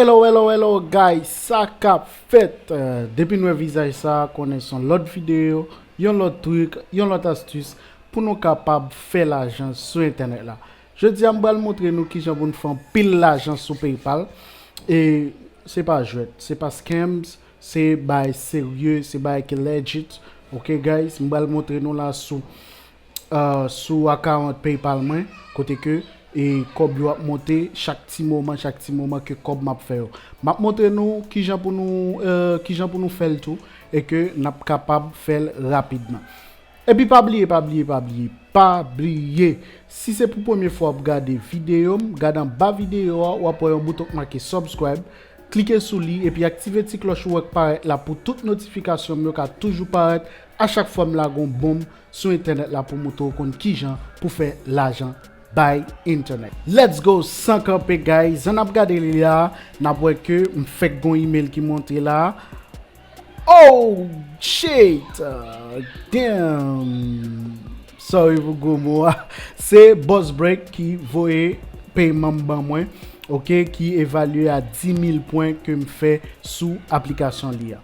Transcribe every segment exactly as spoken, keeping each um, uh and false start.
Hello, hello, hello, guys, sa k ap fèt? Euh, depi n wè vizaj sa, konnen se yon lòt videyo, yon lòt trik, yon lòt astis pou nou kapab fè lajan sou entènèt la. Jodi a, m pral montre nou kijan pou n fè anpil lajan sou PayPal. E se pa jwèt, se pa scams, se bagay serye, se bagay ki legit. Ok, guys, m pral montre nou la sou, euh, sou account PayPal mwen, kote ke e kòb yo ap monte chak ti moman, chak ti moman ke kòb m ap fè yo. M ap montre nou kijan pou nou, euh, kijan pou nou fè l tou, e ke n ap kapab fè l rapidman. Epi pa bliye, pa bliye, pa bliye, pa bliye, si se pou premye fwa w ap gade videyo m, gade anba videyo a, w ap wè yon bouton k make subscribe, klike sou li, epi aktive ti klòch ou wè k parèt la pou tout notifikasyon m yo ka toujou parèt a chak fwa m lage yon bonm sou entènèt la pou montre w konn kijan pou fè lajan bay entènèt. Let's go, san kanpe, guys. Jan n ap gade li la, n ap wè ke m fèk gon email ki monte la. Oh, shit! Uh, damn! Sorry pou gwo mo a. Se Boss Break ki voye peyman m ban mwen, ok, ki evalye a dis mil pwen ke m fè sou aplikasyon li a.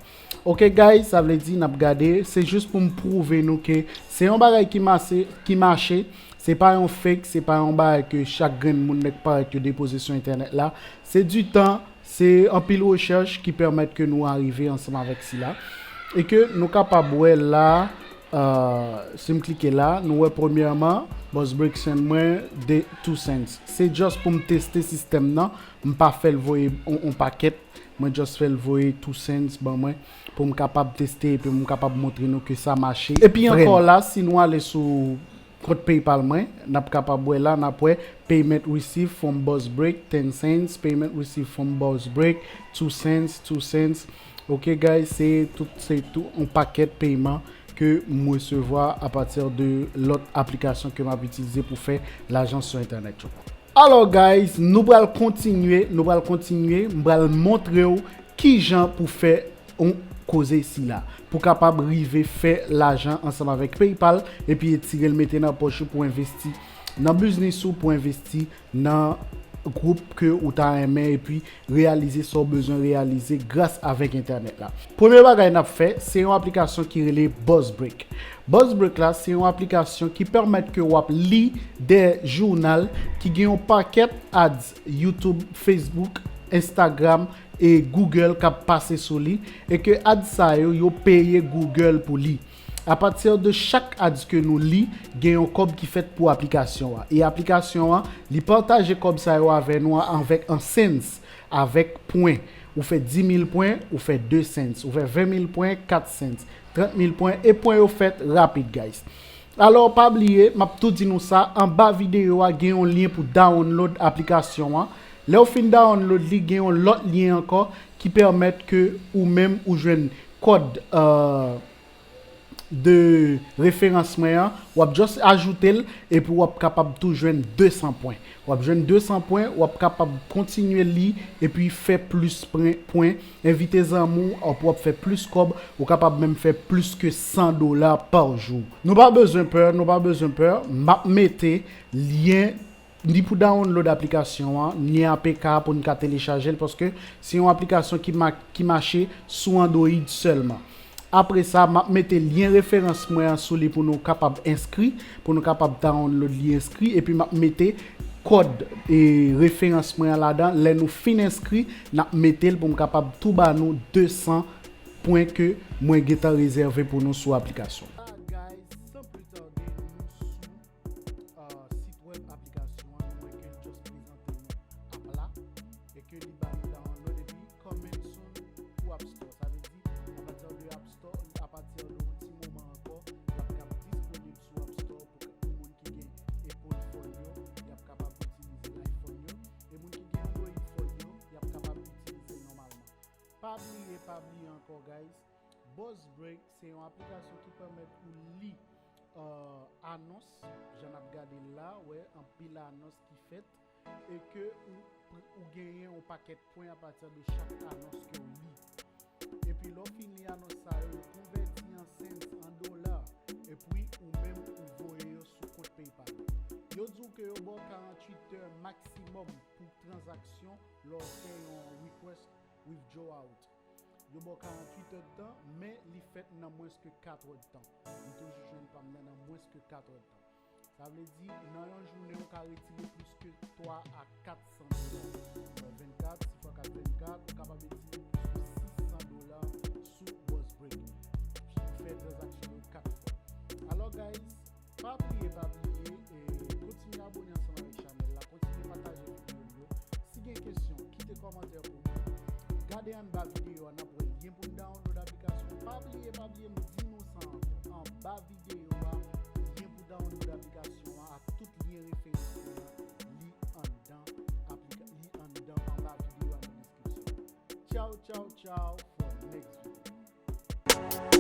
Ok, guys, sa vle di n ap gade, se jis pou m pwouve nou ke se yon bagay ki mache, ki mache, se pa yon fake, se pa yon bagay ke chak grenn moun nèk parèt yo depoze sou entènèt la. Se di tan, se anpil rechèch ki pèmèt ke nou arive ansanm avèk sila. E ke nou kapab wè la, euh, si m klike la, nou wè premyèman, Boss Break send mwen de two cents. Se just pou m teste sistèm nan, m pa fè l voye on, on pakèt, mwen just fè l voye two cents ban mwen pou m kapab teste epi m kapab montre nou ke sa mache. Epi ankò la, si nou ale sou kont PayPal mwen, n ap kapab wè la, n ap wè payment received from Boss Break, ten cents, payment received from Boss Break, two cents, two cents. Ok, guys, se tout, se tout yon pakèt peyman ke m resevwa apati de lòt aplikasyon ke m ap itilize pou fè lajan sou entènèt yo. Alò, guys, nou pral kontinye, nou pral kontinye, m pral montre w kijan pou fè yon koze sila, pou kapab rive fè lajan ansanm avèk PayPal, epi etire l mete nan pòch ou pou envesti nan biznis ou, pou envesti nan gwoup ke ou ta renmen, epi reyalize sa w bezwen reyalize gras avèk entènèt la. Premye bagay n ap fè, se yon aplikasyon ki rele Buzzbreak. Buzzbreak la, se yon aplikasyon ki pèmèt ke w ap li de jounal ki gen yon pakèt ads YouTube, Facebook, Instagram e Google k ap pase sou li, e ke ads sa yo, yo peye Google pou li. Apati de chak ads ke nou li, gen yon kòb ki fèt pou aplikasyon an. E aplikasyon an, li pataje kòb sa yo avè nou avèk an cents, avèk pwen. Ou fè dis mil pwen, ou fè de cents. Ou fè ven mil pwen, kat cents. Trant mil pwen, e pwen yo fèt rapid, guys. Alò, pa bliye, m ap tou di nou sa, anba videyo a, gen yon lyen pou download aplikasyon an. Lè w fin download li, gen yon lòt lyen ankò ki pèmèt ke ou menm ou jwenn kòd, euh, de referans mwen an, w ap just ajoute l, epi w ap kapab tou jwenn de san pwen. W ap jwenn de san pwen, w ap kapab kontinye li, epi fè plis pwen, pwen. Envite zanmi w, w ap fè plis kòb, ou kapab menm fè plis ke san dola pa jou. Nou pa bezwen pè, nou pa bezwen pè, m ap mete lyen ni pou download aplikasyon an, ni A P K pou n ka telechaje l, paske se yon aplikasyon ki ma-, ki mache sou Android sèlman. Apre sa, m ap mete lyen referans mwen an sou li pou nou kapab enskri, pou nou kapab download li enskri, epi m ap mete kòd e referans mwen an ladan. Lè nou fin enskri, n ap mete l pou m kapab tou ba nou de san pwen ke mwen gentan rezève pou nou sou aplikasyon. Ah, guys, san pli tande, nou sou, ah, sit wèb aplikasyon an, nou wè ke l just prezante nou apla, e ke li ba nou download epi coming soon pou App Store. Sa vle di, apati de App Store, apati de yon ti moman ankò, l ap kab disponib sou App Store pou, pou moun ki gen Apple phone yo, y ap kapab itilize iPhone yo, e moun ki gen Android phone yo, y ap kapab itilize l nòmalman. Pa bliye, pa bliye ankò, guys. Buzzbreak, se yon aplikasyon ki pèmèt ou li, euh, anons, jan n ap gade l la, wè, anpil anons ki fèt, e ke ou, ou genyen yon pakèt pwen apati de chak anons ke w li. Epi lè w fin li anons sa yo, yo konvèti an cents, an dola, epi ou menm ou voye yo sou kont PayPal. Yo di w ke yo ba w karanntuit è maksimòm pou tranzaksyon lè w fè yon request withdraw out. Yo ba w karanntuit èdtan, men li fèt nan mwens ke katrèdtan. M toujou jwenn pa m nan nan mwens ke katrèdtan. Sa vle di, nan yon jounen, ou ka retire plis ke twa a kat san dola. Mwen vennkat, sis fwa kat vennkat, ou kapab retire plis ke sis san dola sou Boss Break. Pou fè tranzaksyon yo kat fwa. Alò, guys, pa bliye, pa bliye, e kontinye abone ansanm avèk chanèl la, kontinye pataje videyo yo. Si gen kesyon, kite kòmantè pou mwen. Gade anba videyo a, n ap wè lyen pou n download aplikasyon. Pa bliye, pa bliye, m di nou sa ankò. Anba videyo a, lyen pou download aplikasyon an ak tout lyen referans li anndan aplika-, li anndan anba videyo a nan deskripsyon. Tchaw, tchaw, tchaw, for next video.